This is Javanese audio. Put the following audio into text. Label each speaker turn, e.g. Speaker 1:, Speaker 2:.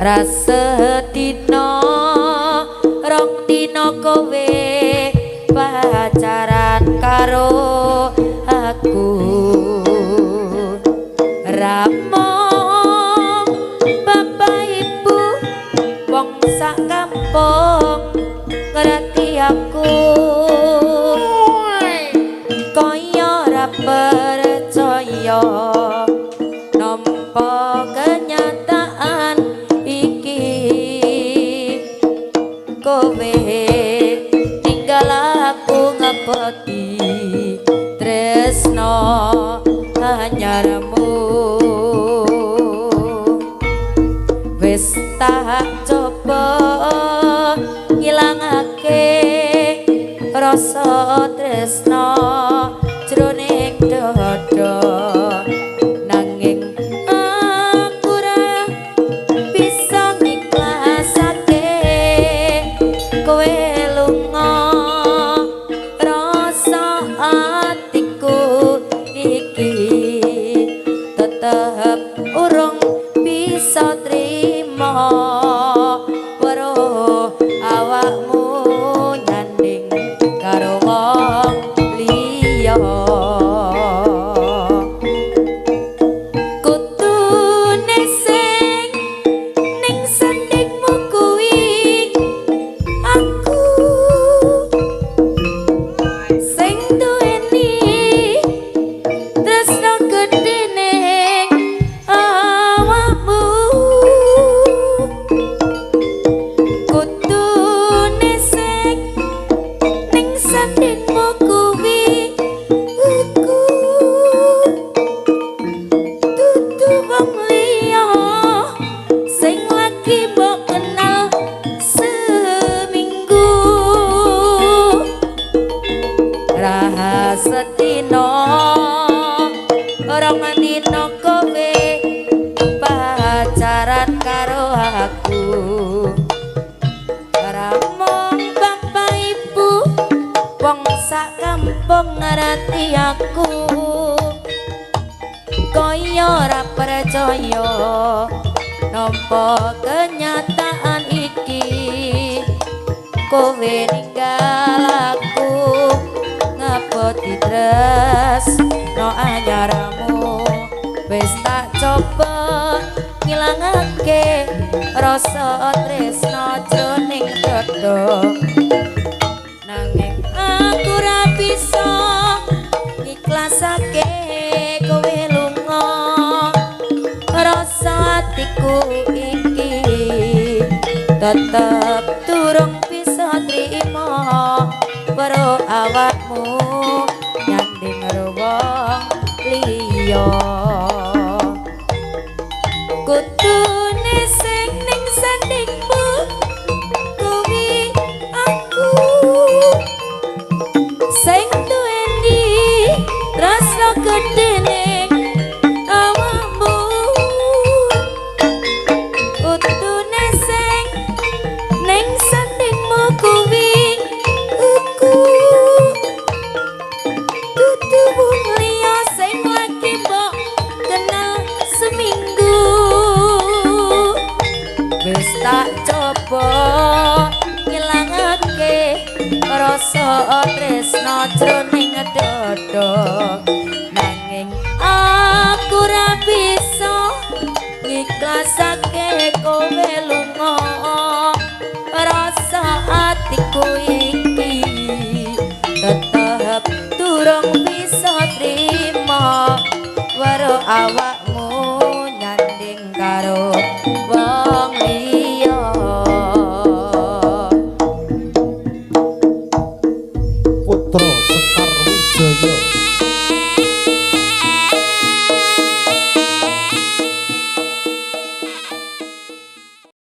Speaker 1: Rasa dina rong dina kowe pacaran karo aku. Ramo bapak ibu wong sak kampung ngerti aku, kaya ora percaya nampa kenyataan iki. Kowe ninggal aku ngepoti tresno anyarmu. Wis tak coba ngilangake rasa tresno jroning dada, nanging aku ora bisa ngikhlasake kowe lunga. Rasa atiku iki tetep urung bisa trima weruh awakmu nyanding karo wong liya. Kutune sing ning sandingmu kuwi aku, sing duweni tresno gedhe ning awakmu. Kutune sing ning sandingmu kuwi aku, dudu wong liya sing lagi mbok kenal seminggu. Rahasetino rong dina kowe pacaran karo aku. Ramong bapak ibu wong sak kampung ngerti aku, kaya ora percaya nampa kenyataan iki. Kowe ninggal aku ngepoti tresno anyarmu. Wis tak coba ngilangake rasa tresno jroning dada, nanging aku ora bisa ngikhlasake kowe lunga. Rasa atiku iki tetep durung bisa trima weruh awakmu nyanding karo wong liya. Kutune sing ning sandingmu kuwi aku, sing duweni tresno gedhe ning awakmu. Kutune sing ning sandingmu kuwi aku, dudu wong liya sing lagi mbok kenal seminggu. Wis tak coba ngilangake rasa tresno jroning dada, nanging aku ora bisa ngikhlasake kowe lunga. Rasa atiku iki tetep durung bisa trima weruh awak